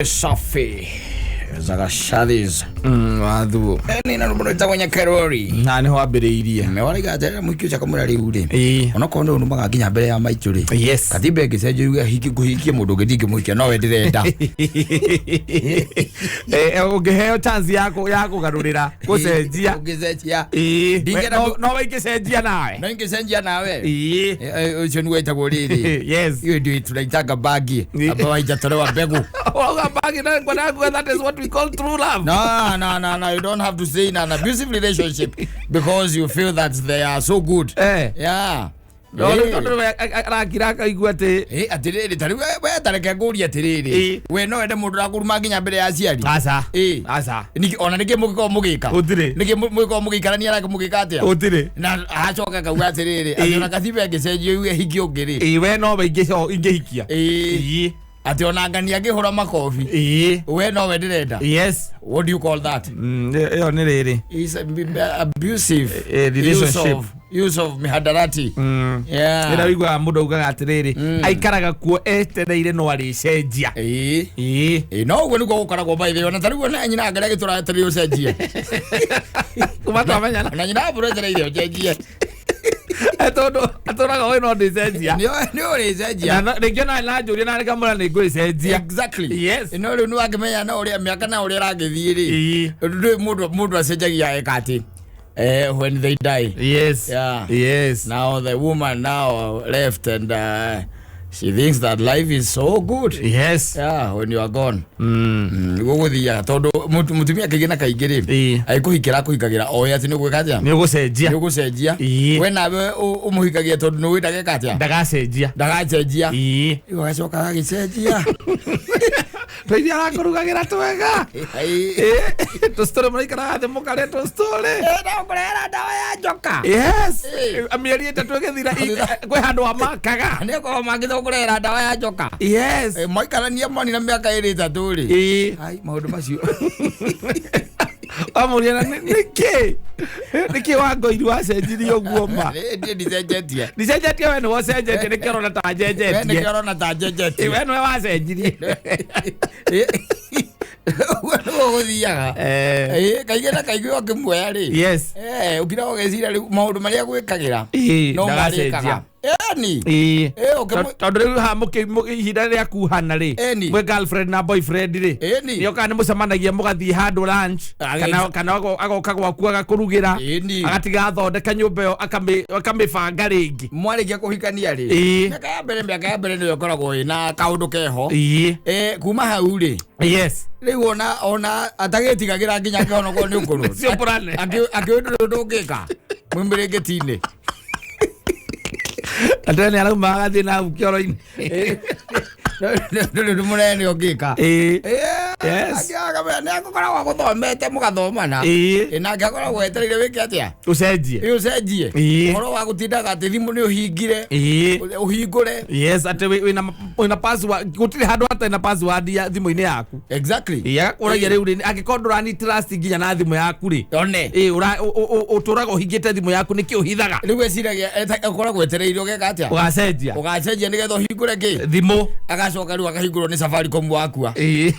Safi Zagashadis. Wathuo. Nĩ na rwĩmbo rwĩtagwo Nyakerori. Na nĩho ambĩrĩirie. Mewaraiga atĩrĩra mũhiki ũcio akamwĩra rĩu rĩ, Ĩĩ. onokorwo nĩ ũnumaga nginya mbere ya maitũ rĩ, Yes. katiba ĩngĩcenjio yuge ngũhikie mũndũ ũngĩ ndingĩmũhikia nowe ndĩrenda. Ũngĩheo chance ya kũgarũrĩra gũcenjia. Ũngĩcenjia. Ĩĩ. Ndingĩenda No ingĩcenjia nawe. No ingĩcenjia nawe. Ĩĩ. Ũcio nĩguo wĩtagwo rĩrĩ. Yes. Hiyo ndio tunaitanga bangi ambayo haijatolewa mbegu. Wauga bangi na ngwenda kuga that is what we call true love. No, no, no, no. You don't have to stay in an abusive relationship because you feel that they are so good. Eh. Yeah. No Eh. rĩu tondũ we arakira akaigua atĩ Eh, atirĩrĩ ta rĩu we tareke ngũrie atĩrĩrĩ, Ĩ. we no wende mũndũ ũrakũruma nginya mbere ya aciari? Aca. Ĩ. Aca. Ona nĩkĩ mũgĩkorwo mũgĩka? Gũtirĩ. Nĩkĩ mũgĩkorwo mũgĩikarania nake mũgĩka atĩa? Gũtirĩ. Na acoka akauga atĩrĩrĩ, Ĩ. atĩ ona katiba ĩngĩcenjio yuge hikie ũngĩ rĩ, Ĩĩ, we nowe ingĩhikia. Ĩ. Ĩĩ. Atĩ ona ngani angĩhũra makobi, Ĩĩ. we nowe ndĩrenda. Yes. What do you call that? Ĩyo nĩ rĩrĩ. Is abusive Relationship. Use of mihadarati. Yeah. Ĩrĩa ũiguaga mũndũ augaga atĩrĩrĩ, aikaraga kuo etereire no arĩcenjia. Ĩĩ. Ĩĩ. Ĩĩ, no ũguo nĩguo gũkoragwo by the way. Ona ta rĩu ona nyina angaria gĩtũra etereire ũcenjie. Kuma twamenyana. Ona nyina mbura etereire ũcenjie. Tondũ atũraga ũyũ no ndĩcenjia. Nĩ ũrĩcenjia. Na rĩngĩ ona na njũria na ngamũra nĩ ngwĩcenjia. Exactly. Yes. No rĩu nĩwakĩmenya na ũrĩa mĩaka na ũrĩa ĩragĩthiĩ rĩ, Ĩĩ. ndũĩ mũndũ acenjagia eka atĩ when they die. Yes. Yeah. Yes. Now the woman now left and she thinks that life is so good. Yes. Yeah, when you are gone. Nĩguo gũthiaga tondũ mũtumia kaingĩ na kaingĩ rĩ, Ĩĩ. agĩkũhikĩra akũhikagĩra oĩ atĩ nĩ ũgwĩka atĩa? Nĩ ũgũcenjia. Nĩ ũgũcenjia. Ĩĩ. We nawe ũmũhikagia tondũ nĩ ũĩ ndageka atĩa? Ndagacenjia. Ndagacenjia. Ĩĩ. Rĩu agacoka agagĩcenjia. Tũiria arakũrugagĩra twega. Ĩĩ. Ĩĩ. Tũcitũrĩ mũraikaraga thĩ mũkarĩa tũcitũrĩ. No ngũrehera ndawa ya njoka. Yes. Ĩĩ. Mĩeri 3 ĩgĩthira kwĩ handũ amakaga. Nĩ akorwo mangĩtwo kũrehera ndawa ya njoka. Yes. Maikarania monina mĩaka 2 3 rĩ. Ĩĩ. Ai, maũndũ macio. Wamũria na nĩkĩ? Nĩkĩ wangoiri wacenjirie ũguo ma? Niĩ ndicenjetie. Ndicenjetie we nĩwe ũcenjetie nĩkĩo ũrona ta We njenjetie. nĩkĩo ũrona ta njenjetie. We nĩwe wacenjirie. Ũguo nĩguo gũthiaga. Eh. Ĩĩ, kaingĩ na kaingĩ ũkĩmuoya rĩ, Yes. ũkiraga ũgeciria rĩu maũndũ marĩa gwĩkagĩra Ĩĩ, no ndagacenjia. marĩkaga. Ĩni. Ĩĩ. Ĩĩ, Tondũ rĩu haha ihinda rĩa kuhana rĩ, Ĩni. mwĩ girlfriend na boyfriend rĩ, Ĩni. nĩokaga nĩ mũcemanagia mũgathiĩ handũ lunch, kana agoka gwaku agakũrugĩra, Ĩni. agatiga athondeka nyũmba ĩyo akamĩbanga rĩngĩ. Mwarĩkia kũhikania rĩ, Ĩĩ. mĩaka ya mbere nĩyo ĩkoragwo ĩna kaũndũ keho. Ĩĩ. Kuma hau rĩ, Yes. rĩu ona atagĩtigagĩra nginya akĩona okorwo nĩ ũkũrũ. Nĩcio purane. Akĩũĩ ndũrĩ ũndũ ũngĩka mwĩmĩrĩngĩti-inĩ. Andũ nĩ arauma agathiĩ na hau kĩoro-inĩ. Ndũrĩ ũndũ mũnene ũngĩka. Ĩĩ. Yes. Nĩ agũkoragwo agũthomete mũgathomana. Ĩĩ. Nake akoragwo etereire wĩke atĩa? Ũcenjie. Ĩ, ũcenjie. Ĩĩ. Ũhoro wa gũtindaga atĩ thimũ nĩ ũhingire, Ĩĩ. ũhingũre. Yes, atĩ wĩna password, gũtirĩ handũ hatarĩ na password ya thimũ-inĩ yaku. Exactly. Ĩĩ, agakũragia rĩu rĩ, angĩkorwo ndũrani trust nginya na thimũ yaku rĩ, One. ĩĩ, ũtũraga ũhingĩte thimũ yaku nĩkĩ ũhithaga? Rĩu eciragia ũkoragwo etereire ũgeka atĩa? Ũgacenjia. Ũgacenjia nĩgetha ũhingũre kĩ? Thimũ. Agacoka rĩu akahingũrwo nĩ Safaricom wakua. Ĩĩ.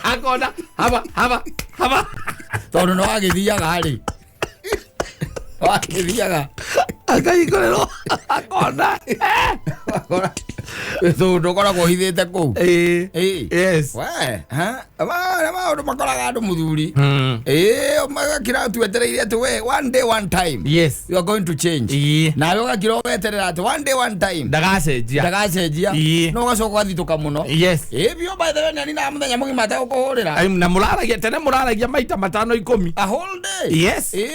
Akona haba haba haba. Tondũ no agĩthiaga rĩ. Wagĩthiaga. Akahingũrĩrwo akona. Tondũ ũkoragwo ũhithĩte kũu. Ĩĩ. Ĩĩ. Yes. We, ha? Maũndũ makoraga andũ mũthuri. Ĩĩ, magakira twetereire atĩ we one day one time. Yes. You are going to change. Ĩĩ. Nawe ũgakira ũgeterera atĩ one day one time. Ndagacenjia. Ndagacenjia. Ĩĩ. No ũgacoka ũgathitũka mũno. Yes. Ĩĩ biũ by the way nĩ nina mũthenya mũgima ategũkũhũrĩra. Ai, na mũraragia tene mũraragia maita 5 10. A whole day. Yes. Ĩĩ.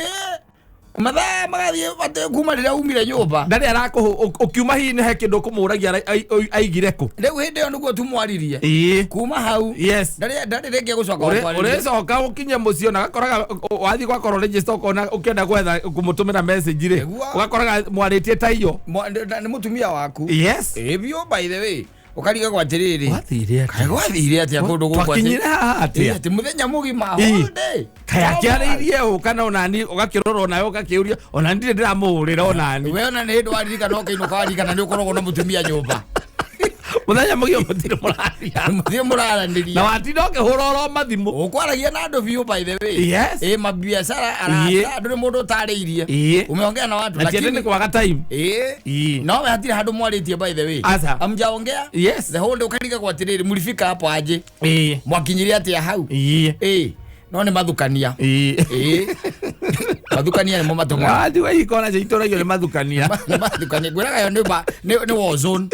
Mathaa magathiĩ atĩ kuma rĩrĩa umire nyũmba. Ndarĩ arakũhũ ũkiuma hihi nĩ he kĩndũ ũkũmũragia aigire kũ. Rĩu hĩndĩ ĩyo nĩguo tumwaririe. Ĩĩ. Kuma hau. Yes. Ndarĩ rĩngĩ gũcoka gũkwarĩria. Ũrĩcoka ũkinye mũciĩ ona gakoraga wathiĩ gwakorwo register ũkona ũkĩenda gwetha kũmũtũmĩra message rĩ, Nĩguo. ũgakoraga mwarĩtie ta iyo. Nĩ mũtumia waku. Yes. Ĩĩ biũ by the way. Ũkarigagwo atĩrĩrĩ, Gwathire kaĩ gwathire atĩa kũndũ gũkũ atĩ- Twakinyire haha Ĩĩ, atĩa? atĩ mũthenya mũgima Ĩĩ. whole day. Kaĩ akĩarĩirie ũ kana onani ũgakĩrora onawe ũgakĩũria ona ndirĩ ndĩramũhũrĩra onani. We ona nĩ hĩndĩ waririkana ũkĩinũka waririkana nĩ ũkoragwo na mũtumia nyũmba. Muthenya mũgima mũtirĩ mũraria. Mũtirĩ mũraranĩria. Na watinda ũkĩhũra oro mathimũ. Ũkwaragia na andũ biũ, by the way. Yes. Ĩ mabiacara, arata, ndũrĩ mũndũ ũtarĩirie. Umeongea na watu. Na tiende nĩ kwaga time. Ĩ. No we hatirĩ handũ mwarĩtie, by the way. Aca. Hamjaongea. Yes. The whole day ũkarigagwo atĩrĩrĩ, mũrifika hapo aje? Mwakinyire atĩa hau? Ĩ no nĩ mathukania. Ĩ mathukania nĩmo matũmaga. Andigwa ikona cio itũragio nĩ mathukania. Nĩ mathukania, ngwĩraga yo nĩ war zone.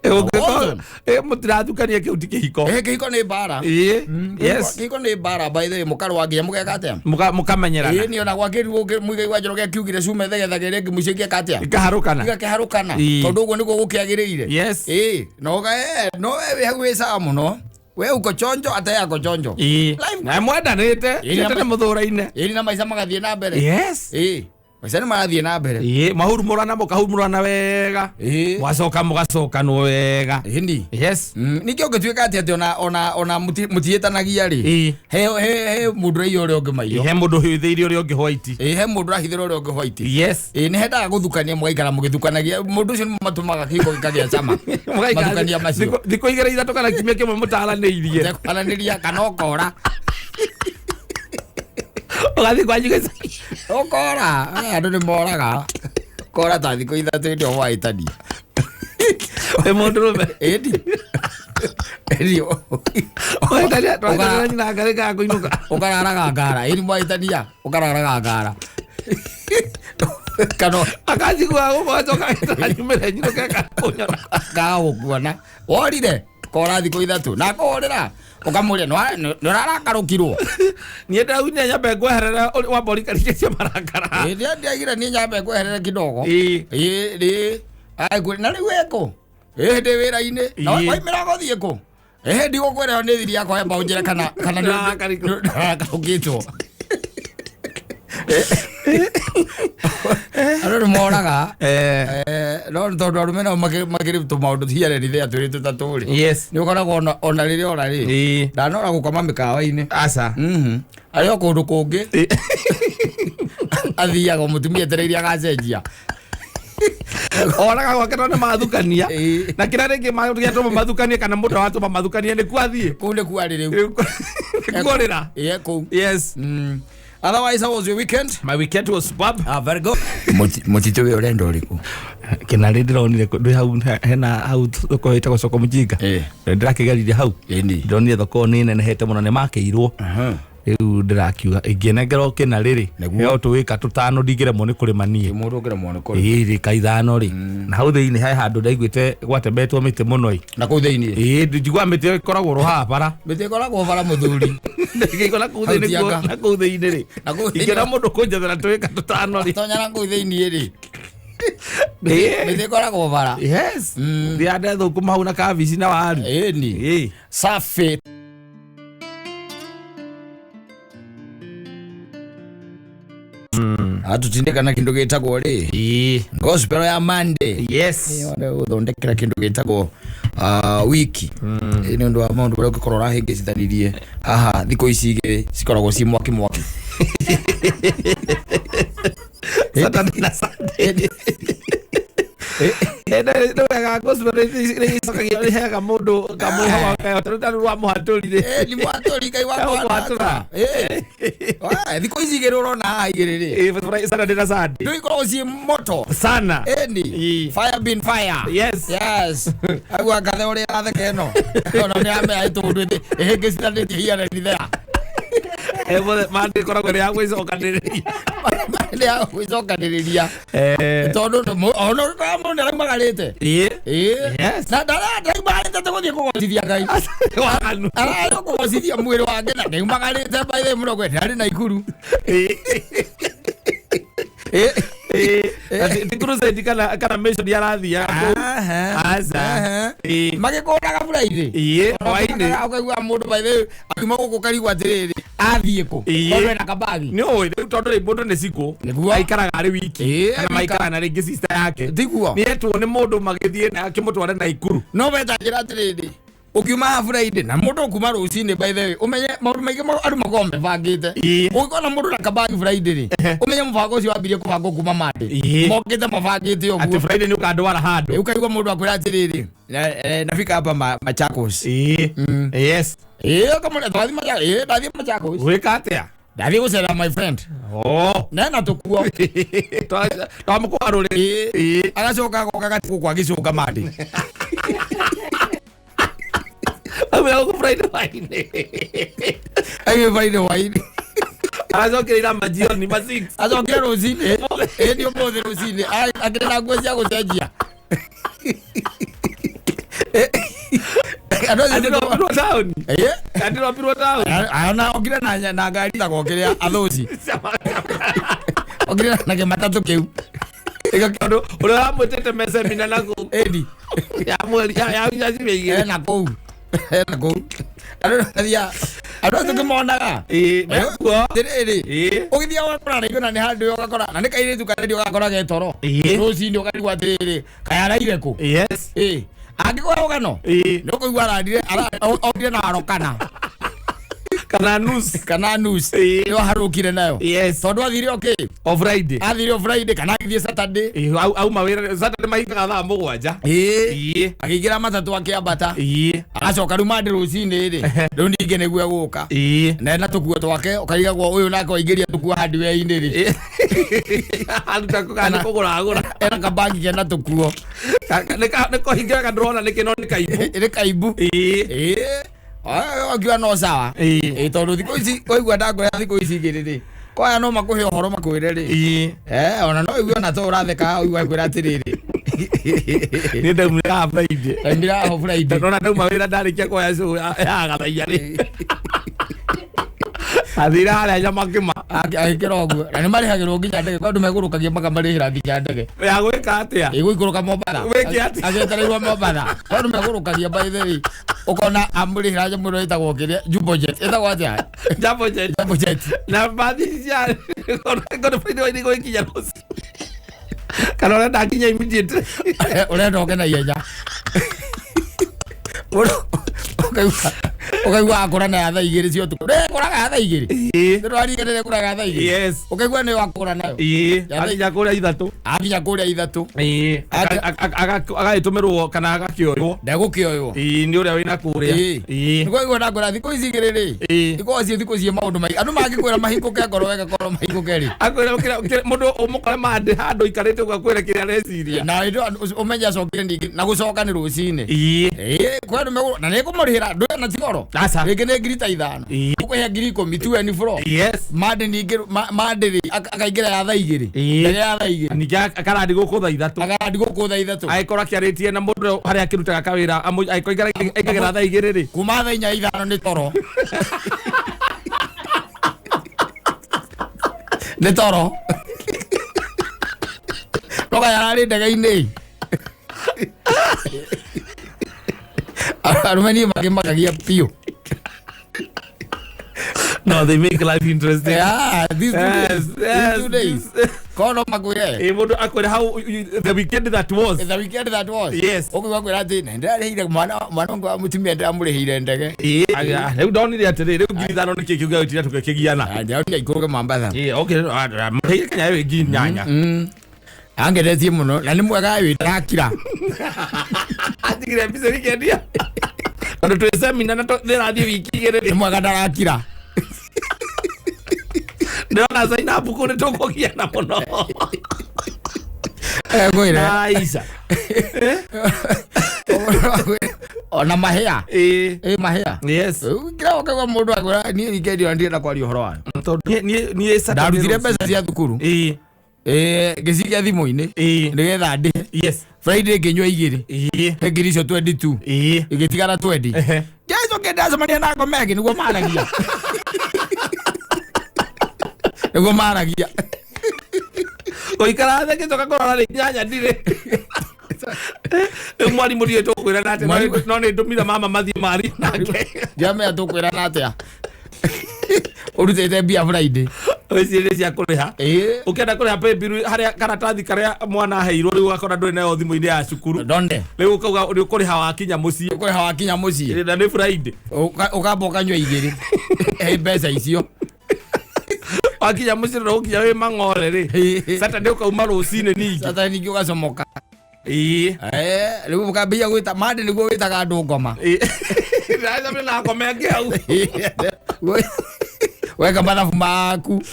Ũngĩkorwo mũtirathukania, kĩu ti kĩhiko. Ĩ kĩhiko nĩ mbara. Yes. Kĩhiko nĩ mbara, by the way, mũkarũa nginya mũgeka atĩa? Mũkamenyerana. Ĩ niĩ ona gwakĩrwo Muigai wa Njoroge akiugire cume thegethage rĩngĩ mũico ingĩeka atĩa? Ikaharũkana. Igakĩharũkana. Tondũ ũguo nĩguo gũkĩagĩrĩire. Yes. Ĩ no no we wĩ hau wĩ sawa mũno, we uko chonjo ata yako chonjo. Life- Na mwendanĩte Ĩĩ, tene mũthũraine. Ĩ na maica magathiĩ na mbere. Yes. Ĩ maica nĩ marathiĩ na mbere. Mwahurumũrana, mũkahurumũrana wega. Mwacoka mũgacokanwo wega. Ĩni. Yes. Ningĩ ũngĩtuĩka atĩ ona mũtiĩtanagia rĩ, he mũndũ ũraiya ũrĩa ũngĩ maiyo. He mũndũ hithĩirie ũrĩa ũngĩ white. Ĩ he mũndũ ũrahithĩra ũrĩa ũngĩ white. Yes. Ĩ nĩ hendaga gũthukania, mũgaikara mũgĩthukanagia, mũndũ ũcio nĩmo matũmaga kĩhiko gĩkagĩa cama. Mũgaikara Mathukania macio. Thikũ igĩrĩ ithatũ kana kiumia kĩmwe mũtaranĩirie. Ũtekwaranĩria kana ũkora. Ũgathiĩ kwanyu gĩcagi. Ũkora. Andũ nĩ moraga, kora ta thikũ 3 hĩndĩ ĩyo hwaĩtania. Wĩ mũndũrũme. Ĩndi ĩndi. Ũgaitania twaitania nyina ngarĩ kaga kũinũka. Ũkararaga ngara, ĩni mwaĩtania ũkararaga ngara kana Akajigua gũkũ acoka agĩtara nyumĩre nyinũke kũnyona. Kaga gũkuona worire kora thikũ 3 na kũhũrĩra ũkamũria nĩ ũrarakarũkirwo. Niĩ ndĩraugire nyambe ngweherera wamba ũrikarikĩtie marakara. Ĩ ndiagire niĩ nyambe ngweherere kidogo. Ĩĩ. Ĩ rĩ na rĩu ĩkũ ĩ ndĩ wĩra-inĩ na waimĩra gũthiĩ kũ? Ĩ ndigũkwĩra, nĩ thiri yakwa yamba ũnjĩre kana Ndĩrakarũkĩtwo. ndĩrakarũkĩtwo. Andũ nĩ moraga. No nĩ tondũ arũme nao makĩrĩ tũmaũndũ hiarerithia twĩrĩ tũtatũ rĩ, nĩ ũkoragwo ona rĩrĩa ora rĩ, ndanora gũkoma mĩkawa-inĩ. Aca. Arĩ o kũndũ kũngĩ athiaga mũtumia etereire agacenjia. Oraga gwake tondũ nĩ mathukania. Na kĩrĩa rĩngĩ gĩatũma mathukanie kana mũndũ watũma mathukanie nĩ kuathiĩ. Kũu nĩ kuarĩ rĩu. Nĩ kuorĩra. Ĩĩ kũu. Yes. Otherwise, how was your weekend? My weekend was superb. Ah, very good. Mũtitũ wĩ ũrenda ũrĩkũ? Kĩnarĩ ndĩronire ndĩ hau hena hau thoko ĩtagwo soko mjinga. Ndĩrakĩgeririe hau. Ndĩronire thoko nĩ nenehete mũno, nĩ makĩirwo. Rĩu ndĩrakiuga ingĩnengerwo kĩna rĩrĩ Nĩguo. heo tũwĩka tũtano ndingĩremwo nĩ kũrĩma niĩ. Mũndũ ũngĩremwo nĩ kũrĩma. Ĩĩ rĩka 5 rĩ, na hau thĩinĩ he handũ ndaiguĩte gwatemetwo mĩtĩ mũno ĩ. Na kũu thĩinĩ? Ĩĩ, njiguaga mĩtĩ ĩyo ĩkoragwo rũhaha bara. Mĩtĩ ĩkoragwo bara, mũthuri. Ndĩngĩigua na kũu Hau thĩinĩ ti anga. na kũu thĩinĩ rĩ, Na kũu thĩinĩ- ingĩona mũndũ kũnjethera tũwĩka tũtano rĩ. Tonya na kũu thĩinĩ rĩ, mĩtĩ ĩkoragwo bara. Yes, ndĩrande thũkũma hau na kabici na waru. Ĩni. Safi. Atutindĩka na kĩndũ gĩtagwo rĩ gospel ya Monday. Gũthondekera kĩndũ gĩtagwo wiki. Ĩ nĩ ũndũ wa maũndũ marĩa ũngĩkorwo ũrahĩngĩcithanirie haha thikũ ici igĩrĩ cikoragwo ci mwaki mwaki. Saturday na Sunday. Nĩ wega gospel nĩ icokagia, nĩ heaga mũndũ kamwĩhoko kayo tondũ rwa mũhatũri rĩ. Ĩ ni mwatũri Ngai wakwa. Mũhatũra. Thikũ ici igĩrĩ ũrona haha igĩrĩ rĩ, Saturday na Sunday ndio ikoragwo ci moto sana. Ĩni. Fire bin fire. Yes. Yes, agua ngathe ũrĩa atheke ĩno ona nĩ amea ĩtũndũ ĩhĩngĩcitanĩtie hiarerithea. Mande ĩkoragwo ĩrĩ ya gwĩcokanĩrĩria. Nĩ ya gwĩcokanĩrĩria tondũ ona ũgĩkora mũndũ nĩ araumagarĩte. Ĩĩ. Na ndaraumagarĩte tũgũthiĩ kũgocithia Ngai. Waganu. Ararĩ kũgocithia mwĩrĩ wake na ndaumagarĩte by the mũno kwenda arĩ na ikuru. Ti crusade kana mission arathiaga kũu. Aca. Magĩkũraga Friday. Ĩĩ, hwaĩ-inĩ. Ũkaigua mũndũ by the way akiuma gũkũ karigwo atĩrĩrĩ, athiĩ kũ? Tondũ ena kabagi. Nĩ ũĩ rĩu tondũ rĩ mũndũ nĩ cikũ Nĩguo. aikaraga arĩ wiki kana maikaraga na rĩngĩ sister yake. Tiguo. Nĩ etwo nĩ mũndũ magĩthiĩ na akĩmũtware na ikuru. No wetagĩra atĩrĩrĩ, Ukiuma haha Friday na mundu kuma rucini, by the way, umenye maundu maingi andu makoragwo mebangite. Ungikona mundu na kabagi Friday ri, umenye mubango ucio wambirie kubangwo kuma Monday. Mokite mabangite Atĩ uguo. Friday nĩ ũkandwara handũ. Ukaigua mundu akwira atiriri, "Nafika hapa Machakos." Kama ndathi Machakos, ndathi Machakos. Gwĩka atĩa? Ndathi gucera, my friend. Nena tukuo. Twamũkwarũrĩ. Agacoka agoka gatigwo kwa gĩcũnga Monday. Aumĩra gũkũ Friday hwaĩ-inĩ. Agĩ Friday hwaĩ-inĩ. Aracokereire majioni ma 6. Acokire rũcinĩ, ĩni ũmũthĩ rũcinĩ akĩrĩ na nguo cia gũcenjia. Andũ acio Atirobirwo taũni. Atirobirwo taũni. Ona okire na ngari ĩtagwo kĩrĩa athũci, okire na kĩmatatũ kĩu. Tondũ ũrĩa wamwĩtĩte mesemina naku ĩni ya mweri ya ciumia igĩrĩ. Ena kũu andũ nĩmathiaga, andũ acio kĩmonaga. Mekuo. Atĩrĩrĩ, ũgĩthiaga ũgakora rĩngĩ ona nĩ handũ ũgakora na nĩ kairĩtu karendio, ũgakora getoro rũcinĩ, ũkarigwo atĩrĩrĩ, kaĩ araire kũ? Angĩkorwo rũgano nĩ ũkũigua ararire okire na arokana. Kana nus. Kana nus nĩyo harũkire nayo. Tondũ athire okĩ O Friday. Athire o Friday kana agĩthiĩ Saturday. Auma wĩra Saturday mahingaga thaa 7. Akĩingĩra matatũ akĩambata. Agacoka rĩu Monday rũcinĩ rĩ, rĩu ningĩ nĩguo egũka na ena tũkuo twake, ũkarigagwo ũyũ nake waingĩria tũkuo hardware-inĩ rĩ. Aruta kũgana kũgũra agũra. Ena kabagi kena tũkuo. Nĩ kũhingĩra kandũrona nĩkĩ no nĩ kaimbu. Nĩ kaimbu. Akiuga no sawa. Tondũ thikũ ici waigua ndakwĩra thikũ ici igĩrĩ rĩ, kwaya no makũhe ũhoro makwĩre rĩ. Ona no ũigue ona to ũratheka ũigua kwĩra atĩrĩrĩ. Nĩ ndaumire haha Friday. Ndaumire haha Friday. Ndona ndauma wĩra ndarĩkia kuoya cũ ya gathaia rĩ, athire harĩa Nyamakĩma. Agĩkĩra ũguo na nĩ marĩhagĩrwo nginya ndege, kwa andũ megũrũkagia makamarĩhĩra nginya ndege. Ya gwĩka atĩa? Ĩgũikũrũka Mombatha. Wĩke atĩa? Agĩetereirwo Mombatha, kwa andũ megũrũkagia, by the way, ũkona amũrĩhĩra nyamũ ĩno ĩtagwo kĩrĩa, Jumbo Jet ĩtagwo atĩa? Jambo Jet. Jumbo Jet. Na bathi cia kono Friday waini gwĩkinya rũciũ kana ũrenda nginya immediate? Ũrenda oke na ihenya. Ũkaigua akũra na ya thaa 2 cia ũtukũ, ndĩkũraga ya thaa 2. Ndĩrwarigĩrĩre kũraga ya thaa 2. Ũkaigua nĩyo akũra nayo. Akinya kũrĩa 3. Akinya kũrĩa 3. Agagĩtũmĩrwo kana agakĩoywo. Ndegũkĩoywo. Nĩ ũrĩa wĩna kũrĩa. Nĩguo igua ndakwĩra thikũ ici igĩrĩ rĩ, ikorwo ciĩ thikũ ciĩ maũndũ maingĩ, andũ mangĩkwĩra mahingũke ngoro wega, korwo mahingũke rĩ. Akwĩra mũndũ ũmũkore mandĩ handũ ikarĩte ũguo akwĩre kĩrĩa areciria. Na ũmenye acokire ningĩ na gũcoka nĩ rũcinĩ. Kwĩ andũ na nĩ kũmũrĩhĩra ndũĩ na tigoro. Aca. Rĩngĩ nĩ ngiri ta 5. Ũkũhe 10,000 tueni bro. Mande ningĩ mande rĩ, akaingĩra ya thaa 2. Mbere ya thaa 2. Ningĩ akarandi gũkũ thaa 3. Akarandi gũkũ thaa 3. Agĩkorwo akĩarĩtie na mũndũ harĩa akĩrutaga kawĩra angĩkorwo aingagĩra thaa 2 rĩ. Kuma thaa 4 5 nĩ toro, nĩ toro roga yararĩ ndege-inĩ. Arũme niĩ makĩmakagia biũ. No, they make life interesting. Yeah, these two days, these 2 days korwo no makwĩre. Mũndũ akwĩre how the weekend that was. The weekend that was. Ũkĩigua kwĩra atĩ na ndĩrarĩhire mwana ũngĩ wa mũtumia, ndĩramũrĩhĩire ndege. Rĩu ndonire atĩrĩ, rĩu 5,000 nĩkĩ kĩu gĩgũtinda tũgĩkĩgiana? Ndĩraruta ikũrũke Mombatha. Okay, mũrĩhĩire Kenya ĩyo 8,000. Angeretie mũno na nĩ mwega wĩ ndarakira. Atigire mbica wikendi tondũ twĩ semina na ndĩrathiĩ wiki 2. Nĩ mwega ndarakira. Ndĩrona sign up kũ nĩ tũkũgiana mũno. Ngwĩre. Aisha. Ona mahĩa. Ĩ mahĩa. Kĩra ũkaigua mũndũ akwĩra niĩ weekend ĩyo ndirenda kwaria ũhoro wayo. Tondũ niĩ Saturday Ndarutire mbeca cia thukuru. Ngĩcikia thimũ-inĩ nĩgetha ndĩhe. Friday ngĩnyua igĩrĩ. He ngiri icio 22. Igĩtigara 20. Njacoke ndacemania na ngoma ĩngĩ nĩguo maragia. Nĩguo maragia. Gũikara thĩ ngĩcoka kũrora rĩ nyanya ndirĩ. Rĩu mwarimũ ndiũĩ tũkwĩrana atĩa, no nĩ ndũmire mama mathiĩ marie nake. Ndiramenya tũkwĩrana atĩa. Ũrutĩte mbia Friday. Wĩcirie cia kũrĩha. Ĩĩ. Ũkĩenda kũrĩha paybill harĩa karatathi karĩa mwana aheirwo rĩu ũgakora ndũrĩ nayo thimũ-inĩ ya cukuru. Donde. Rĩu ũkauga nĩ ũkũrĩha wakinya mũciĩ. Ũkũrĩha wakinya mũciĩ. Na nĩ Friday. Ũkamba ũkanyua igĩrĩ. Mbeca icio. Wakinya mũciĩ na ũkinya wĩ mang'ore rĩ. Saturday ũkauma rũcinĩ ningĩ. Saturday ningĩ ũgacomoka. Ĩĩ. Rĩu ũkambia gwĩta Monday nĩguo wĩtaga andũ ngoma. Ĩĩ. Ndĩracemania na ngoma ĩngĩ hau. Weka mathabu maku.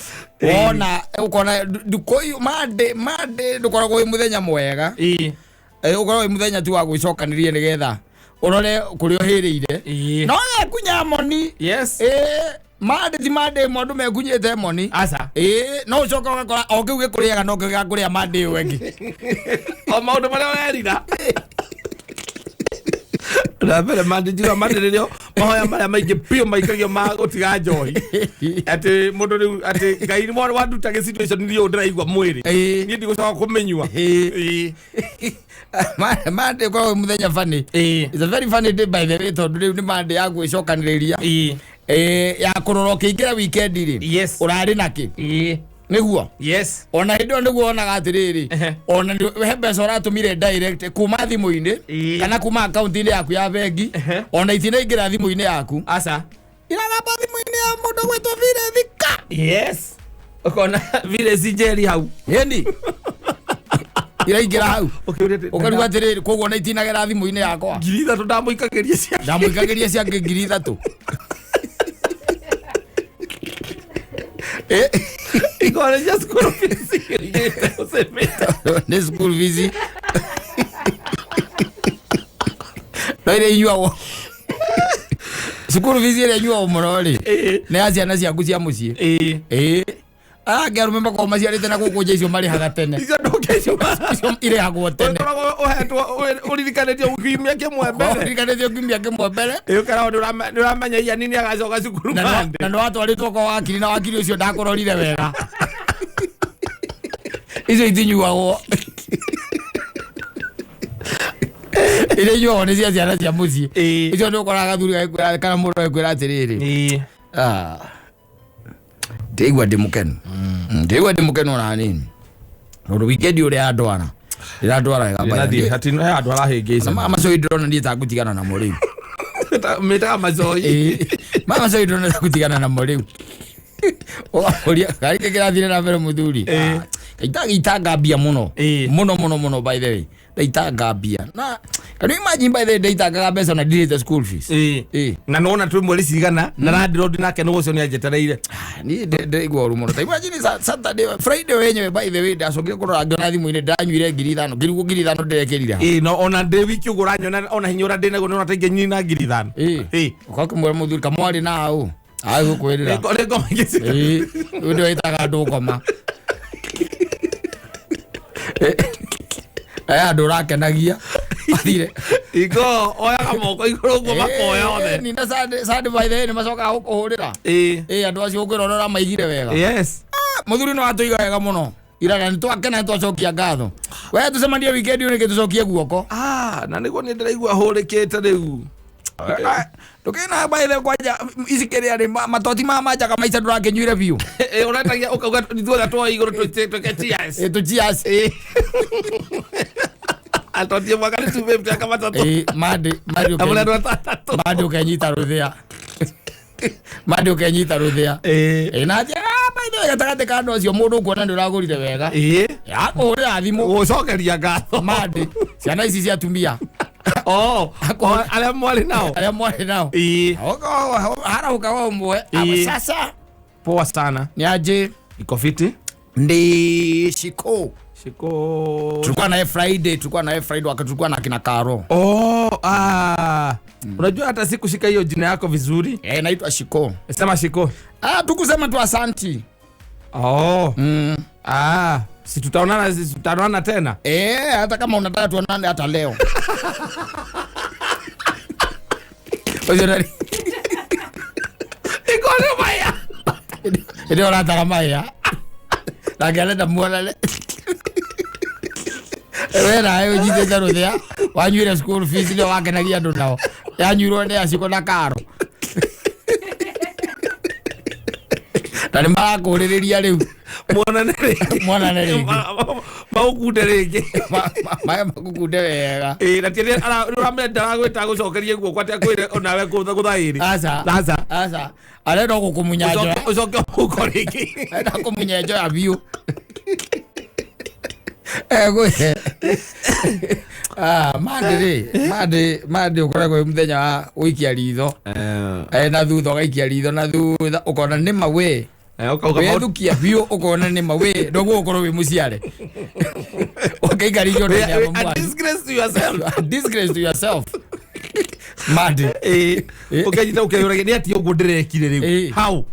Wona ukona ndukũ Monday Monday ndũkoragwo wĩ mũthenya mwega. Ĩĩ. Ũkoragwo wĩ mũthenya tu wa gwĩcokanĩria nĩgetha ũrore kũrĩa ũhĩrĩire. Ĩĩ. No wekunya moni. Yes. Monday ti Monday ĩmwe andũ mekunyĩte moni. Aca. No ũcoke ũgakora o kĩu gĩkũrĩaga no kĩo gĩgakũrĩa Monday ĩyo ĩngĩ. O maũndũ marĩa ũrerira. Na mbere Monday njiga Monday rĩrĩo mahoya marĩa maingĩ biũ maikagio ma gũtiga njohi. Atĩ mũndũ rĩu atĩ Ngai nĩ mwana wanduta gĩ situation niĩ ũũ ndĩraigua mwĩrĩ. Niĩ ndigũcoka kũmĩnyua. Ĩĩ. Monday ũkoragwo wĩ mũthenya funny. It's a very funny day by the way tondũ rĩu nĩ Monday ya gwĩcokanĩrĩria. Ya kũrora ũkĩingĩra weekend rĩ. Yes. Ũrarĩ nakĩ? Nĩguo. Yes. Ona hĩndĩ ĩyo nĩguo wonaga atĩrĩrĩ, ona he mbeca ũratũmire direct kuma thimũ-inĩ kana kuma akaunti-inĩ yaku ya bengi, ona itinaingĩra thimũ-inĩ yaku. Aca. Iragamba thimũ-inĩ ya mũndũ gwĩtwo Vile Thika. Yes. Ũkona Vile si njeri hau. Ĩni. Iraingĩra hau. Ũkaruga atĩrĩrĩ, koguo ona itinagera thimũ-inĩ yakwa. 3,000 ndamũikagĩria ciake. Ndamũikagĩria ciake 3,000. Ikore cia school fees. Nĩ school fees. No ĩrĩa inyuagwo. School fees ĩrĩa inyuagwo mũno rĩ. Nĩ ya ciana ciaku cia mũciĩ. Angĩ arũme makoragwo maciarĩte na gũkũ nja icio marĩhaga tene. Icio ndũngĩciona. Icio irĩhagwo tene. Ũkoragwo ũhetwo ũririkanĩtio kiumia kĩmwe mbere. Ũririkanĩtio kiumia kĩmwe mbere. Ũkoragwo nĩ ũramenya Ian nĩ agacoka cukuru Monday. Na nĩ watwarĩtwo kwa wakiri na wakiri ũcio ndakũrorire wega. Icio itinyuagwo. Iria inyuagwo nĩ cia ciana cia mũciĩ. Icio nĩ ũkoraga gathuri gagĩkwĩra kana mũndũ agĩkwĩra atĩrĩrĩ. Ndĩigua ndĩ mũkenu. Ndĩigua ndĩ mũkenu ona hanini. Tondũ weekend ũrĩa andwara. Ndĩrandwara wega by the way. Hatino he andũ arahĩngĩca. Macoi ndĩrona niĩ tangũtigana namo rĩu. Mĩtaga macoi. Macoi ndĩrona tangũtigana namo rĩu. Ũgakũria karĩ kĩrathire na mbere mũthuri. Ndaitanga mbia mũno. Mũno mũno mũno by the way. Ndaitanga mbia. Na can you imagine by the way ndaitangaga mbeca na ndirĩte school fees. Na nona twĩ mweri cigana na landlord nake nĩ ũcio nĩ anjetereire. Niĩ ndĩraigua ũru mũno. Ta imagine Saturday Friday wenyewe by the way ndacokire kũrora ngĩona thimũ-inĩ ndanyuire 5,000 ngĩrigwo 5,000 ndĩrekĩrire ha. No ona ndĩ wiki ũguo ũranyona ona hinya ũrĩa ndĩnaguo nĩwona ta ingĩnyina 5,000. Ũgakĩmwĩra mũthuri kamwarĩ na hau. Agũkwĩrĩra. Nĩ ngoma ingĩ. Rĩu nĩwe wĩtaga andũ ngoma. Andũ ũrakenagia. Athire. Iko oyaga moko igũrũ ũguo makoya othe. Nina Sunday by the way nĩ macokaga gũkũhũrĩra. Andũ acio ũkwĩra ũrĩa ũramaigire wega. Yes. Mũthuri no atũiga wega mũno. Ira na nĩtwakena nĩtwacokia ngatho. We tũcemanie weekend ũyũ nĩkĩ tũcokie guoko. Na nĩguo niĩ ndĩraigua hũrĩkĩte rĩu. Ndũkĩna by the way kwanja ici kĩrĩa rĩ matoti ma manjaga maica ndũrakĩnyuire biũ. Ũretagia ũkauga ithuothe tuoe igũrũ twĩke cheers. Tũ cheers. Atotie mwaka nĩ 250 aka matatũ. Monday Amũrĩ andũ atandatũ. Monday ũkenyita rũthĩa. Monday ũkenyita rũthĩa. Na atĩ by the way gatagatĩ ka andũ acio mũndũ ũkuona nĩ ũragũrire wega. Akũhũrĩra thimũ. Gũcokeria ngatho. Monday ciana ici cia atumia. Arĩa mwarĩ nao. Arĩa mwarĩ nao. Harahũka ũmwe. Sasa. Poa sana. Ni aje? Iko fiti? Ndi Shiko. Shiko. Tulikuwa naye Friday, wakati tulikuwa na kina Karo. Unajua hata sikushika hiyo jina yako vizuri. Naitwa Shiko. Sema Shiko. Tukusema tu asanti. Si tutaonana tena. Hata kama unataka tuonane hata leo. Iko leo maya. Ndio unataka maya. Na ngelenda muonane. We nawe ũnyitĩte rũthĩa wanyuire school fees nĩo wakenagia andũ nao yanyuirwo nĩ aciko na Karo. Na nĩ marakũrĩrĩria rĩu. Monane rĩngĩ. Monane rĩngĩ. Maũkunde rĩngĩ. Maĩ makukunde wega. Ĩĩ, na ti ũramenya ndaragwĩta agũcokerie guoko atĩ akwĩre onawe gũtha ĩrĩ. Aca. Aca. Aca. Arenda gũkũmunya njoya. Ũcoke mũhuko rĩngĩ. Arenda kũmunya njoya biũ. Egwĩre. Mande rĩ, mande ũkoragwo wĩ mũthenya wa gũikia ritho. Na thutha ũgaikia ritho na thutha ũkona nĩ ma we. Wethukia biũ ũkona nĩ ma we ndoguo ũkorwo wĩ mũciare. Ũkĩikarithio ndani ya A mwana. disgrace to yourself. A disgrace to yourself. Mande. Ũkĩnyita ũkeyũragia nĩ atĩa ũguo ndĩrekire rĩu. How?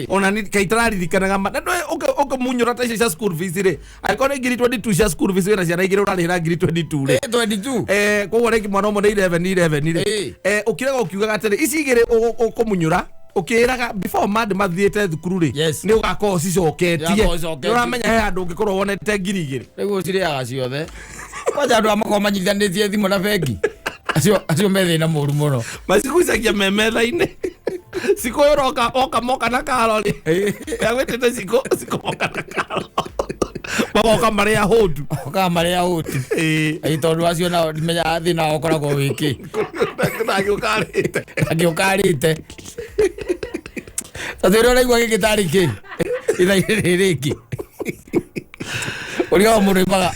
Ona nĩ kaĩ itararirikanaga ma. Na ndũĩ ũkamunyũra ta icio cia school fees rĩ. Angĩkorwo nĩ ngiri 22 cia school fees wĩna ciana igĩrĩ ũrarĩhĩra ngiri 22 rĩ. 22. Koguo rĩngĩ mwana ũmwe nĩ 11 11 rĩ. Ũkĩrega ũkiugaga atĩrĩ ici igĩrĩ ũkũmunyũra ũkĩraga before mande mathiĩte thukuru rĩ. Nĩ ũgakorwo ũcicoketie. Nĩ ũramenya he handũ ũngĩkorwo wonete ngiri igĩrĩ. Rĩu ũcirĩaga ciothe. Kwanja andũ aya makoragwo manyitithanĩtie thimũ na bengi. Acio me thĩna mũru mũno. Macigucagia me metha-inĩ. Cikũ ũroka oka moka na karo rĩ. Agwĩtĩte cikũ moka na karo. Magoka marĩ ahũtu. Magoka marĩ ahũtu. Ĩ tondũ acio nao ndimenyaga thĩna wao ũkoragwo wĩ kĩ. Ndangĩũkarĩte. Ndangĩũkarĩte. Tondũ ũrĩa ũraigua gĩkĩ tarĩ kĩ? Ithaa-inĩ rĩrĩ rĩngĩ. Ũrĩa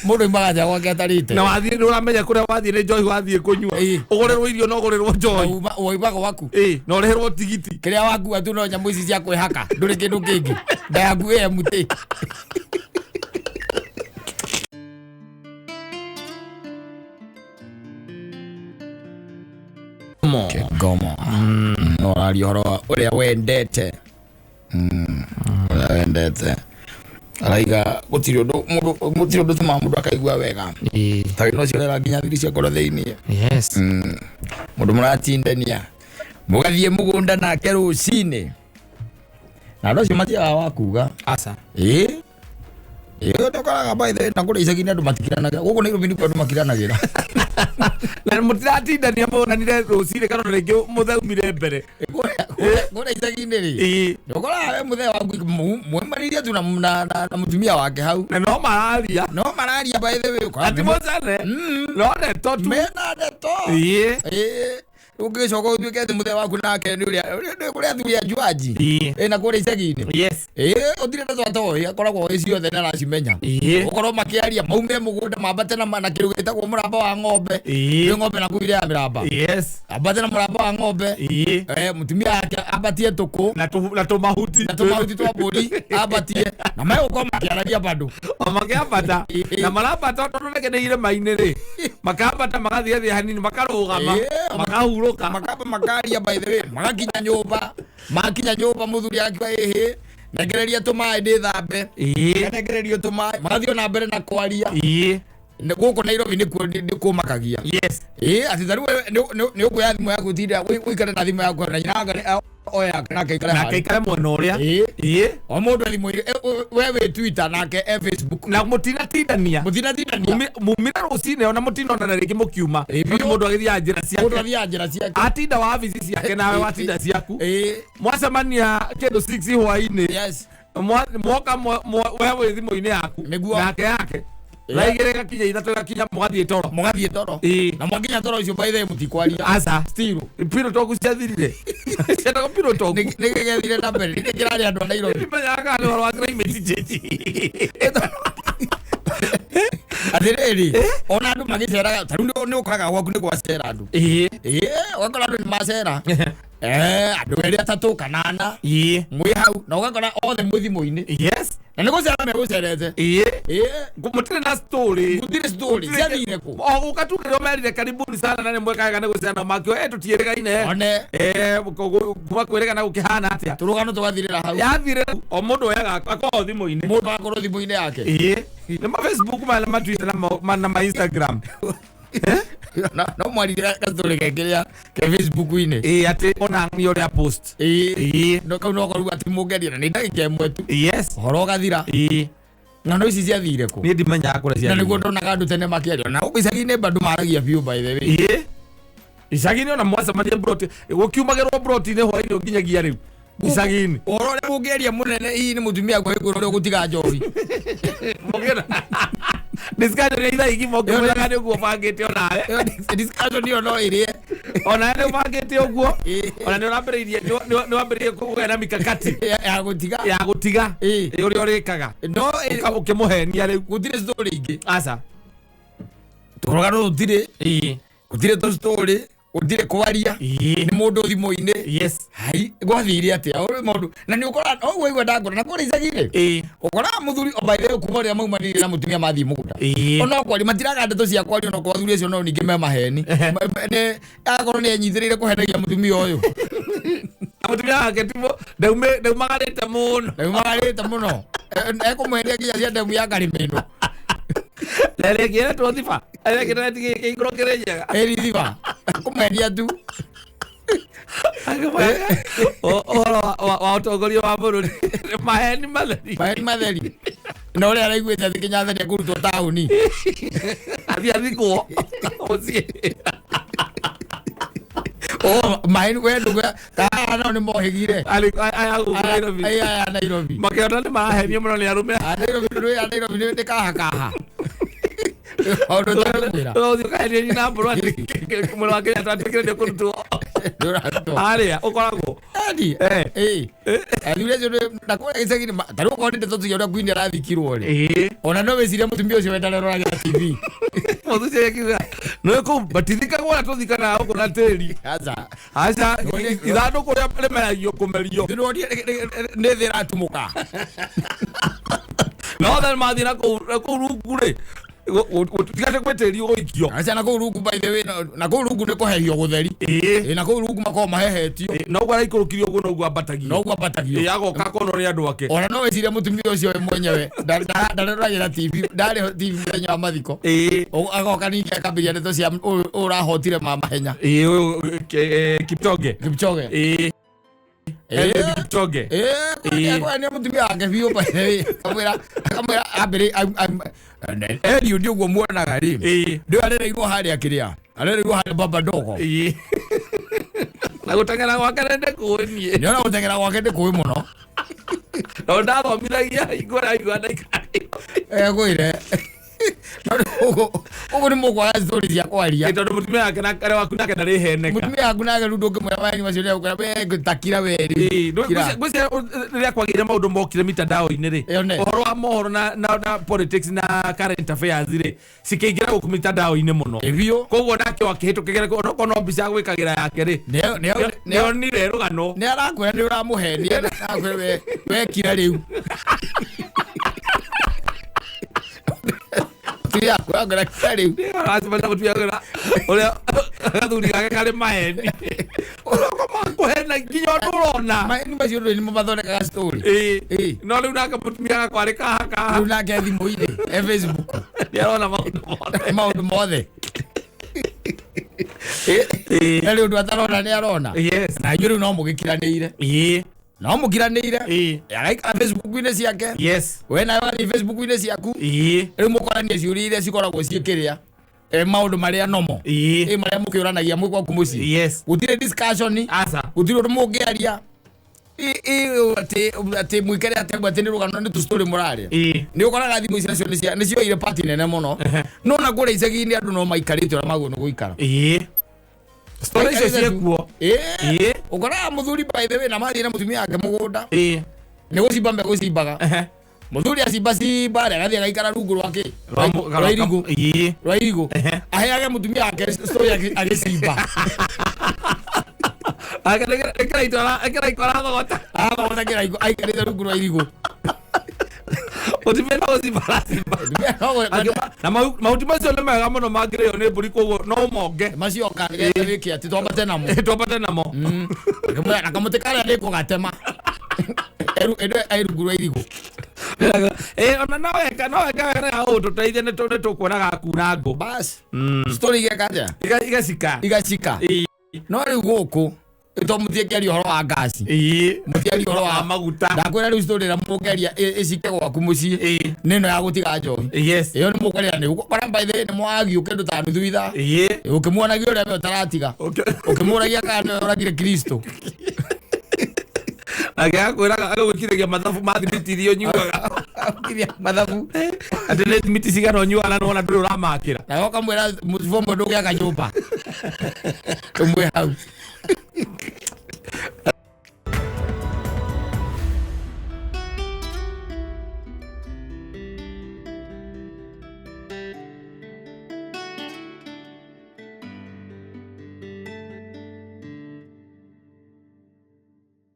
mũndũ oimaga nja gwake atarĩte. Na wathiĩ nĩ ũramenya kũrĩa wathiĩ nĩ njohi wathiĩ kũnyua. Ũgũrĩrwo irio na ũgũrĩrwo njohi. Woimaga gwaku. Na ũrĩhĩrwo tigiti. Kĩrĩa wakua tu no nyamũ ici cia kwĩhaka. Ndũrĩ kĩndũ kĩngĩ. Nda yaku ĩ empty. Kĩgomo. No ũraria ũhoro wa ũrĩa wendete. Ũrĩa wendete. Araiga gũtirĩ ũndũ mũndũ gũtirĩ ũndũ ũtũmaga mũndũ akaigua wega. Ta wĩra ũcio ũrera nginya thiri cia ngoro thĩinĩ. Yes. Mũndũ mũratindania. Mũgathiĩ mũgũnda nake rũcinĩ. Na andũ acio matiagaga wa kuga. Aca. Ĩĩ. Ĩĩ, ũkoraga by the way, na kũrĩa icagi-inĩ andũ matikiranagĩra. Gũkũ Nairobi nĩkuo andũ makiranagĩra. Na mũtiratindania monanire rũcinĩ kana rĩngĩ mũthaumire mbere. Kũrĩa icagi-inĩ rĩ. Ũkoraga we mũthee waku mwĩmaririe tu na mũtumia wake hau. Na no mararia. No mararia by the way. Ati mũcane. No ndeto tu. Mena ndeto. Ĩĩ. Ĩĩ. Ũngĩgĩcoka ũtuĩke atĩ mũthee waku nake nĩ ũrĩa kũrĩa athuri a njuaji. Ĩ na kũrĩa icagi-inĩ. Yes. Ĩĩ, ũtirĩ ndeto atoĩ, akoragwo oĩ ciothe na aracimenya. Ũkorwo makĩaria maume mũgũnda mambate na kĩndũ gĩtagwo mũramba wa ng'ombe. Nĩ ng'ombe na kũu irĩa mĩramba. Yes. Ambate na mũramba wa ng'ombe. Mũtumia wake ambatie tũkũ. Na tũmahuti. Na tũmahuti twa mbũri ambatie. Na megũkorwo makĩaragia bado. O makĩambata. Na marambata tondũ rĩngĩ nĩ irĩma-inĩ rĩ. Makambata magathiĩ thĩ hanini makarũgama. Makahurũka. Makamba makaria by the way. Magakinya nyũmba. Makinya nyũmba mũthuri akiuga ĩhĩ. Nengereria tũmaĩ ndĩthambe. Nengererio tũmaĩ. Magathiĩ ona mbere na kwaria. Gũkũ Nairobi nĩkuo nĩkũmakagia. Yes. Ĩĩ, atĩ ta rĩu nĩ ũkuoya thimũ yaku ũtinde ũikare na thimũ yaku na nyina oya nake aikare Nake aikare mwena ũrĩa. Ĩĩ. O mũndũ thimũ we wĩ Twitter nake e Facebook. Na mũtinatindania. Mũtinatindania. Mumire rũcinĩ ona mũtinonana rĩngĩ mũkiuma. Mũndũ agĩthiaga njĩra ciake. Mũndũ athiaga njĩra ciake. Atinda wabici ciake nawe watinda ciaku. Mwacemania kĩndũ 6 hwaĩ-inĩ. Yes. Mwoka we wĩ thimũ-inĩ yaku. Nake yake. Thaa igĩrĩ ĩgakinya ithatũ ĩgakinya mũgathiĩ toro. Mũgathiĩ toro. Na mwakinya toro ũcio by the way mũtikwaria. Aca. Still. Pillow talk ciathirire. Cietagwo pillow talk. Nĩ gĩgĩthire na mbere. Nĩ kĩrarĩa andũ a Nairobi. Ndimenyaga kana nĩ ũhoro wa climate change. Atĩrĩrĩ, ona andũ magĩceraga, ta rĩu nĩ ũkoraga gwaku nĩ gwacera andũ. Ĩĩ. Ũgakora andũ nĩ macera. Andũ erĩ atatũ kana ana. Mwĩ hau na ũgakora othe mwĩ thimũ-inĩ. Yes. Na nĩ gũcera megũcerete. Ĩĩ. Mũtirĩ na story. Mũtirĩ story. Ciathire kũ? O gũka tu rĩrĩa merire karibuni sana na nĩ mwekaga nĩ gũcera makĩo tũtiĩrĩgaine. One. Kuma kwĩrĩgana gũkĩhana atĩa? Tũrũgano tũgathirĩra hau. Yathire o mũndũ oyaga akorwo thimũ-inĩ. Mũndũ akorwo thimũ-inĩ yake. Ĩĩ. Nĩ ma Facebook ma na ma Twitter na ma Instagram. No mwarire gastory kĩrĩa ke Facebook-inĩ. Ĩĩ, atĩ ona nĩ ũrĩa post. Ĩĩ. No kau no korwo atĩ mũngeria na nĩ ndagĩka ĩmwe tu. Yes. Ũhoro ũgathira. Ĩĩ. Na no ici ciathire kũ? Niĩ ndimenyaga kũrĩa ciathire. Na nĩguo ndonaga andũ tene makĩaria. Na gũkũ icagi-inĩ bado maragia biũ by the way. Ĩĩ. Icagi-inĩ ona mwacemania broti, gũkiumagĩrwo broti-inĩ hwaĩ-inĩ nginyagia rĩu. Icagi-inĩ. Ũhoro ũrĩa mũngĩaria mũnene hihi nĩ mũtumia kwĩgũra ũrĩa ũgũtiga njohi. Mũngĩona discussion ya ithaa igima ũngĩmwĩraga nĩ ũguo ũbangĩte onawe. Ĩyo discussion ĩyo no ĩrĩe. Onawe nĩ ũbangĩte ũguo. Ona nĩ ũrambĩrĩirie nĩ wambĩrĩirie kũgĩa na mikakati ya gũtiga. Ya gũtiga. Ũrĩa ũrĩkaga. No ũkĩmũhenia rĩu. Gũtirĩ story ingĩ. Aca. Tũrũgano rũtirĩ. Gũtirĩ tũ story. Gũtirĩ kwaria. Nĩ mũndũ thimũ-inĩ. Yes. Hai, gwathire atĩa? Ũrĩ mũndũ. Na nĩ ũkora, ũguo igua ndakora, na kũrĩa icagi-inĩ. Ũkoraga mũthuri, o by the way, kuma rĩrĩa maumanire na mũtumia mathiĩ mũgũnda. Ona kwaria, matiraga ndeto cia kwaria, ona kwa athuri acio no ningĩ me maheni. Agakorwo nĩ enyitĩrĩire kũhenagia mũtumia ũyũ. Na mũtumia wake ti ndaumagarĩte mũno. Ndaumagarĩte mũno. Ekũmũhenia nginya cia ndemu ya Karĩmĩno. Na ĩrĩa ĩngĩ ĩretwo thiba. Ĩrĩa ĩngĩ ĩretwo kĩngũrũ kĩrĩ njega. Ĩri thiba. Kũmwendia tu. Ũhoro wa ũtongoria wa bũrũri. Maheni matheri. Maheni matheri. Na ũrĩa araiguĩte atĩ Kenyatta nĩ ekũrutwo taũni. Athiĩ athikwo mũciĩ. Oh, maheni we ndũgwe, kana nao nĩ mohĩgire. Aya gũkũ Nairobi. Aya Nairobi. Makĩona nĩ marahenio mũno nĩ arũme. A Nairobi, a Nairobi nĩ kaha kaha. Maũndũ ũtangĩkwĩra. Ũthiĩ ũkaherie nyina mbũrũ atĩ mwena wa Kenyatta atuĩkire nĩ ũkũrutwo. Harĩa ũkoragwo. Edi. Athuri acio na kũrĩa gĩcagi-inĩ, ta rĩu okorwo nĩ ndeto tuge ũrĩa Queen arathikirwo rĩ. Ona no wĩcirie mũtumia ũcio we ndareroragĩra TV. Mũthuri ũcio akiuga, nĩ kũu matithikagwo ũrĩa tũthikanaga gũkũ na tĩri. Aca. Aca, ithandũkũ rĩa rĩmeragio kũmerio. Nĩ thĩ ĩratumũka. No othe mathiĩ na kũu rungu rĩ, tigate gwĩ tĩri ũgũikio. Aca, na kũu rungu by the way, na kũu rungu nĩ kũhehio gũtheri. Na kũu rungu makoragwo mahehetio. Noguo araikũrũkirio ũguo noguo ambatagio. Noguo ambatagio. Agoka akonwo nĩ andũ ake. Ona no wĩcirie mũtumia ũcio we mwenyewe ndareroragĩra TV, ndarĩ TV mũthenya wa mathiko. Agoka ningĩ akambĩrĩria ndeto cia ũyũ ũrahotire ma mahenya. Ũyũ Kipchoge. Kipchoge. Kipchoge. Nĩ mũtumia wake biũ by the way. Akamwĩra ambĩrĩ, Eliud ũguo muonaga rĩ. Ndĩo arereirwo harĩa kĩrĩa. Arereirwo harĩa Baba Dogo. Na gũteng'era gwake nĩ ndĩkũĩ niĩ. Nĩona gũteng'era gwake ndĩkũĩ mũno. No ndathomithagia hingo ĩrĩa aigua ndaikarĩte. Egũire. Ũguo nĩ mũkwaga story cia kwaria. Tondũ mũtumia wake na arĩa waku nake ndarĩheneka. Mũtumia waku nake rĩu ndũngĩmwĩra maheni macio nĩ egũkwĩra, we takira we rĩu. Ngwĩciria rĩrĩa kwagĩire maũndũ mokire mitandao-inĩ rĩ, ũhoro wa mohoro na politics na current affairs rĩ, cikĩingĩra gũkũ mitandao-inĩ mũno. Biũ. Koguo nake akĩhĩtũkĩra onokorwo no mbica gwĩkagĩra yake rĩ, nĩonire rũgano. Nĩ arakwĩra nĩ ũramũhenia, arakwĩra we kira rĩu. Mũtumia waku akwĩra kira rĩu. Aracemania mũtumia akwĩra ũrĩa gathuri gake karĩ maheni. Ũrĩa nginya ũndũ ũrona. Maheni macio ndũĩ nĩmo mathondekaga story. No rĩu nake mũtumia gakwa arĩ kaha kaha. Rĩu nake thimũ-inĩ, e Facebook. Nĩ arona maũndũ mothe. Maũndũ mothe. Na rĩu ũndũ atarona nĩ arona. Yes. Na inyuĩ rĩu no mũgĩkiranĩire. No mũkiranĩire. Araikara Facebook-inĩ ciake. Yes. We nawe wathiĩ Facebook-inĩ ciaku. Rĩu mũkoranie ciũria iria cikoragwo ciĩ kĩrĩa. Maũndũ marĩa nomo. Marĩa mũkĩũranagia mwĩ gwaku mũciĩ. Yes. Gũtirĩ discussion. Aca. Gũtirĩ ũndũ mũngĩaria. Atĩ mwĩkere atĩ atĩ nĩ rũgano nĩ tũ story mũraria. Nĩ ũkoraga thimũ ici nacio nĩ cioire party nene mũno. No na kũrĩa icagi-inĩ andũ no maikarĩte ũrĩa magũrũ nĩ gũikara. Story icio ciĩkuo. Ũkoraga mũthuri by the way na mathiĩ na mũtumia wake mũgũnda. Nĩ gũcimba megũcimbaga. Mũthuri acimba cimba rĩ, agathiĩ agaikara rungu rwa kĩ? Rwa irigũ. Rwa irigũ. Aheage mũtumia wake story agĩcimba. Ĩkĩraiko arathogota. Arathogota kĩraiko aikarĩte rungu rwa irigũ. Mũtumia no gũcimba aracimba. Na mahuti macio nĩ mega mũno mangĩrĩo nĩ mbũri koguo no ũmonge. Macio oka nĩgetha wĩke atĩ twambate namo. Twambate namo. Na kamũtĩ karĩa nĩ kũgatema. Rungu rwa irigũ. Ona no weka wega na ũtũteithie nĩ tũkuona gakuna ngũ. Bas. Story igeka atĩa? Igacika. Igacika. No rĩu gũkũ to mũtiĩkĩaria ũhoro wa ngasi. Mũtiaria ũhoro wa maguta. Ndakwĩra rĩu story ĩrĩa mũngĩaria ĩcike gwaku mũciĩ. Nĩ ĩno ya gũtiga njohi. Yes. Ĩyo nĩ mũkwarĩra nĩ ũgũkora by the way nĩ mwagio kĩndũ ta nuthu ithaa. Ũkĩmuonagia ũrĩa we ũtaratiga. Ũkĩmũragia kana nĩwe ũragire Kristo. Nake akwĩraga agagwĩkithagia mathabu ma thimiti iria ũnyuaga. Akiria mathabu. Atĩ nĩ thimiti cigana ũnyuaga na nĩwona ndũrĩ ũramakĩra. Na ũkamwĩra mũcibo ũmwe ndũgĩaka nyũmba. Tũmwe hau.